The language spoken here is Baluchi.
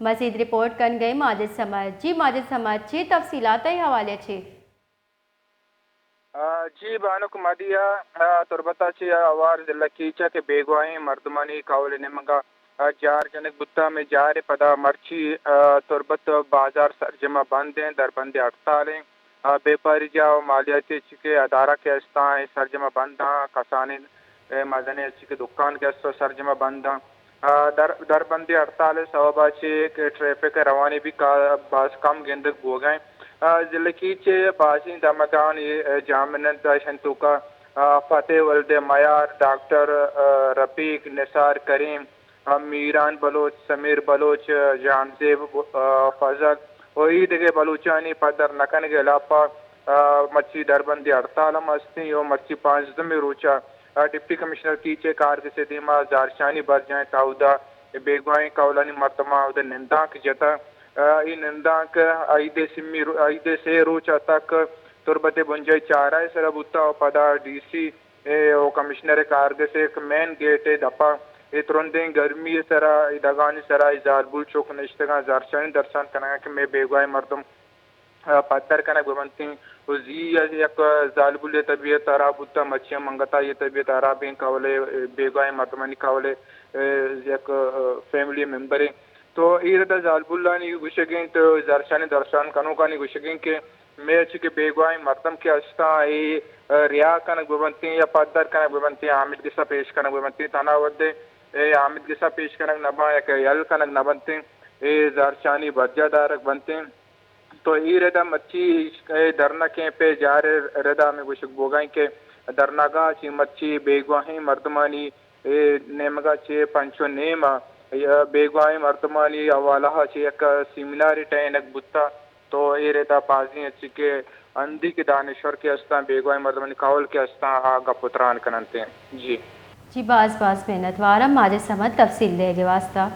مزید رپورٹ کنگ ءَ ماجد صمد۔ جی ماجد صمد، چی تفصیلات ءِ حوالے چی؟ آ، جی بانک مدیہ، آ، تربت ءَ چہ آوار ضلع کیچ ءَ کہ بیگواہیں مردمانی کہول ءِ نیمگ ءَ، آ، جار جنگ بوتگ، ہمے جار ءِ پدا مرچی، آ، تربت بازار سرجم ءَ بند ایں، دربندی ہڑتال ایں۔ آ، بیپاری جاہ و مالیاتی چکے ادارہ کہ استاں، اے سرجم ءَ بند آں، کسانیں، اے مزنیں چکے دکان کہ استاں، سرجم ءَ بند آں۔ آ، در-، دربندی ہڑتال ءِ سوب ءَ چہ کہ ٹریفک ءِ روانی بھی کا-، باز کم گندگ بوگ ءَ ایں۔ آ، ضلع کیچ ءِ بازیں دمگانی، آ، جامنند اشن توکا، آ، فتح ولد میار، ڈاکٹر، آ، رفیق، نثار کریم، آ، میران بلوچ، سمیر بلوچ، آ، جہانزیب، آ، فضل و اے دگہ بلوچانی پدر نہ کنگ ءِ ہلاپ ءَ، آ، مرچی دربندی ہڑتال ہم استیں و مرچی پانزدہمی روچ ءَ، آ، ڈپٹی کمشنر کیچ ءِ کارگس ءِ دیما زہرشانی برجاہ ایں، تا اودا بیگواہیں کہولانی مردماں اودا نندانک جتہ۔ آ، اے نندانک عید ءِ سیمی رو-، عید ءِ سے روچ ءَ تک تربت ءِ بنجاہی چارہ ءِ سرا بوتہ و پدا ڈی سی ءِ و کمشنر ءِ کارگس ءِ مین گیٹ ءِ دپ ءَ اے ترندیں گرمی ءِ سرا، اے دگانی سرا اے زالبول چک نشتگاں، زہرشانی درشان کنگاں کہ مئے بیگواہیں مردم، آ، پدر کنگ بہ بنتیں و زی ءَ یک زالبولے طبیعت ہراب بوتہ، مچی ہم انگتا اے طبیعت ہراب ایں، کہول ءِ، بیگواہیں مردمانی کہول ءِ، آ، یک، آ، فیملی ممبرے۔ تو اے ردا زالبولانی گوشگ انت، زہرشانی درشان کنوکانی گوشگ انت کہ مئے چہ کہ بیگواہیں مردم کہ استاں، اے، آ، رہا کنگ بہ بنتیں یا پدر کنگ بہ بنتیں، آمید گسا پیش کنگ بہ بنتیں، تھنا وھدے اے آمید گسا پیش کنگ نہ باں یا کہ یل کنگ نہ بنتیں، اے زہرشانی برجاہ دارگ بنتیں۔ تو اے ردا مرچی اے دھرنا کیمپ ءِ جار ءِ ردا ہمے گوشگ بوگا انت کہ دھرناگاہ چہ مرچی بیگواہیں مردمانی اے نیمگا چہ پنچ و نیم ءَ بیگواہیں مردمانی حوالہ ءَ چہ یک سیمینارے ٹہینگ بوتہ۔ تو اے ردا بازیں چہ کہ ہندی کہ دانشور کہ استاں، بیگواہیں مردمانی کہول کہ استاں، آ گپ و تران کننت۔ جی۔ جی، باز باز منت وارم ماجد صمد تفصیل دئیگ ءِ واسطہ۔